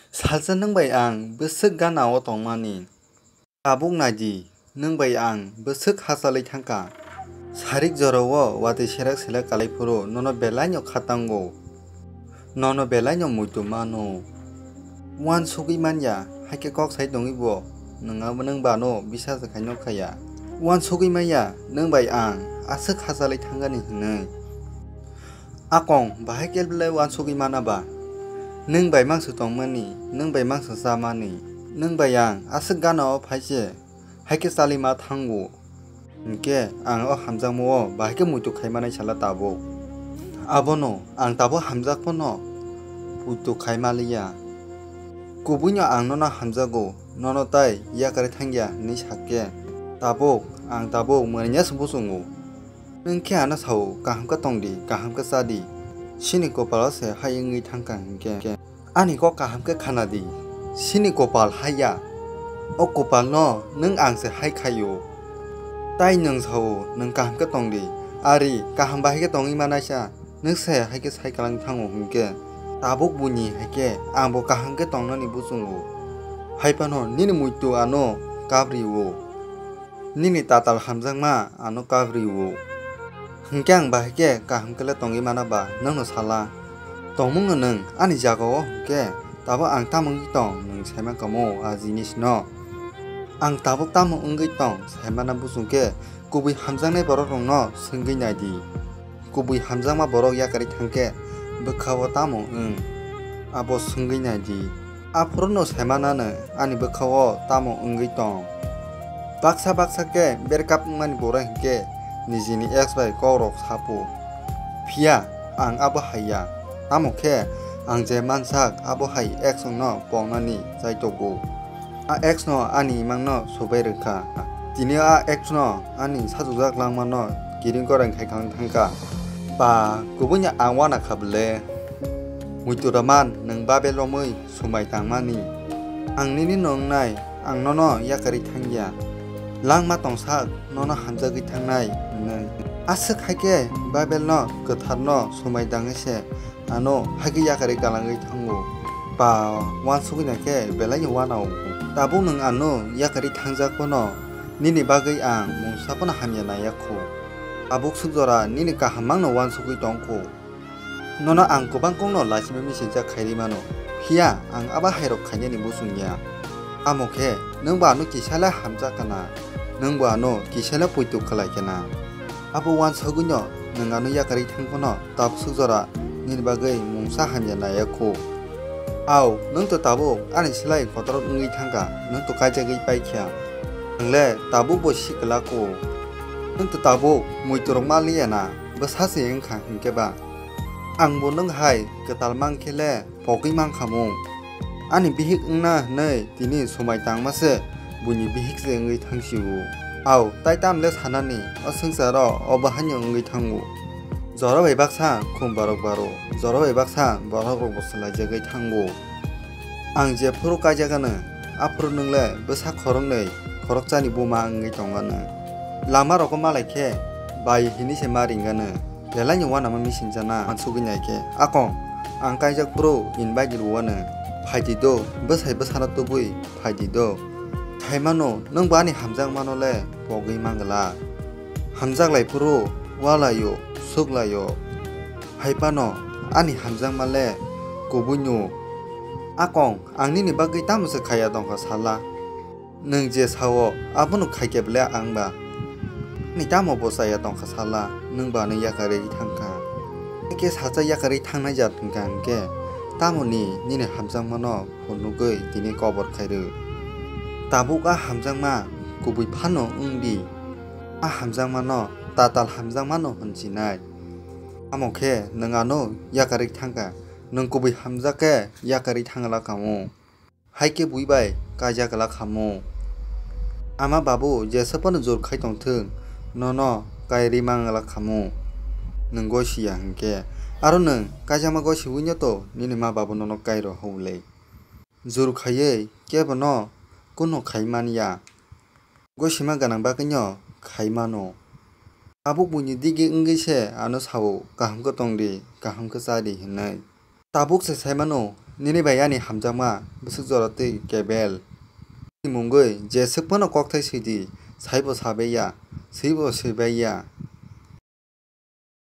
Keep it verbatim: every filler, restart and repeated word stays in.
Salsa nwng bai ang bwswk gana o tongmani. Tabuk nai di, nwng bai ang bwswk hachalwi thangkha. Sarik jorao watwi serak selak kalai phuru nono belaino kha tango. Nono belaino muitu mano. Uansugwi manya, haikhe kok sai tongwi bo nwng abo nwng bano bisa se khaino khaya. Uansugwi manya, nwng bai ang aswk hachalwi thangani hwnwi. Akong bahai khe belai uansugwi mana ba? Nwng bai mangsa tongmani, nwng bai mangsa chamani, nwng bai ang aswk gana o phai se, haikhe chalima thango. Hinkhe ang o hamjakma o bahai khe muitu khai manai sala tabuk. Abono ang tabuk hamjak phano muitu khai maliya. Kubuino ang nono hamjago, nono tai yakarwi thangya hinwi sakhe, tabuk ang tabuk mwnaina se buchungo. Nwng khe ano sao, kaham khe tong di, kaham khe cha di. Chini kopalo se hai wngwi thangkha hinkhe. Ani kok kaham khe khana di. Chini kopal hai ya. O kopalno nwng ang se hai khaio. Tai nwng sao, nwng kaham khe tong di. Ari, kaham bahai khe tongwi manaisa. Nwng se hai khe sai kwlangwi thango hinkhe. Tabuk buini hai khe ang bo kaham khe tongnani buchungo. Hai phano nini muitu ano kabrio. Nini tatal hamjakma ano kabrio. Hinkhe ang bahai khe kaham khe le tongwi mana ba nwngno sala? Tongmungno nwng ani jagao hinkhe tabuk ang tamo wngwi tong nwng sai mankha mo a jinisno? Ang tabuk tamo wngwi tong sai mana buchung khe kubui hamjaknai borokrokno swngwi nai di. Kubui hamjakma borok yakarwi thangkhe bwkha-o tamo wng? Abo swngwi nai di. Aphuru'-no sai manano ani bwkha-o tamo wngwi tong. Baksa baksa khe breakup wngmani borok hinkhe nijini ex bai kokrok sapo. Phiya ang abo hai ya. Tamo khe ang je mansak abo hai ex-no pongnani chaitogo. A ex no ani imang no subai rwkha. Tini a ex no ani sajwkjak langma no kiring koreng khai khalang thangkha. Ba, kubui ni ang wana kha bwle. Muitu Roman, nwng Babel romwi swmai tangmani. Ang nini no wngnai, ang nono yakarwi thangya. Langma tongsak nono hamjagwi thangnai hwnwi. Aswk hai khe Babel no kwthar no swmai tangwi se ano haikhe yakarwi kalangwi thango. Ba, uansugwi naikhe belai no uanao. Tabuk nwng ano yakarwi thangjak phano nini bagwi ang mungsa phano hamya naiya kho. Tabuk swk jora nini kaham mangno uansugwi tong kho. Nono ang kwbang kokno lachima misingcha khairwi mano, phiya ang abo hairok khainani buchung ya. Amo khe nwng bo ano kisa le hamjak kana, nwng bo ano kisa le poito khlai kana. Abo uansugwino nwng ano yakarwi thang phano tabuk swk jora nini bagwi mungsa hamya naiya kho. Au, nwng to tabuk ani slai kotor wngwi thangkha, nwng to kaijagwi paikha. Ang le tabuk bo sikla kho. Nwng to tabuk muiturok ma liya na, bwsa se wngkha hinkhe ba. Ang bo nwng hai kwtal mankhe le pogwi mankha mung. Ani bihik wngna hwnwi tini swmai tangma se buini bihik se wngwi thangsio. Au, tai tamle sanani, o swngcharo obo haino wngwi thango. Jora bai baksa khum borok baro, jora bai baksa borok rokbo swlaijagwi thango. Ang jephuru kaijagano, aphuru nwng le bwsa khoroknwi khoroksani buma wngwi tongano. Lama rogo malai khe bai hinwi se ma ringano. Belai ni uanama misingcha na uansugwi nai khe, akong, ang kaijak phuru invite rwuano. Phaidi do, bwsai bwsano tubui phaidi do. Thaimano, nwng bo ani hamjakmano le pogwi mangla. Hamjak lai phuru ualaio, suk laio. Hai phano ani hamjakma le kubui no. Akong, ang nini bagwi tamo se khaiya tongkha sala? Nwng je sao, abono khaikhe bwle ang ba? Ani tamo bo chaya tongkha sala, nwng ba ano yakarwi thangkha? Haikhe sacha yakarwi thangnai jat hwnkha hinkhe, tamoni nini hamjakmano phunugwi tini kobor khairw? Tabuk a hamjakma kubui phano wng di, a hamjakmano tatal hamjakmano hwn sinai. Tamo khe nwng ano yakarwi thangkha, nwng kubui hamjak khe yakarwi thangla kamo. Hai khe bui bai kaijak la khamu. Ama babu jesa phano jor khai tong thung, nono kairwi mang la khamu. Nwng gosi ya hinkhe, aro nwng kaijakma gosi wi no to nini ma babu nono kai rw hole. Jor khaiwi kebo no kuno khai man ya. Gosima gwnang bagwi no khai mano. Tabuk buini digi wngwi se ano sao, kaham khe tong di, kaham khe cha di hinwi. Tabuk se sai mano, Nini bai ani hamjakma bwswk jora twi kebel. Ni mungwi jeswk phano kokthai swidi, saibo sabai ya, swibo swibai ya.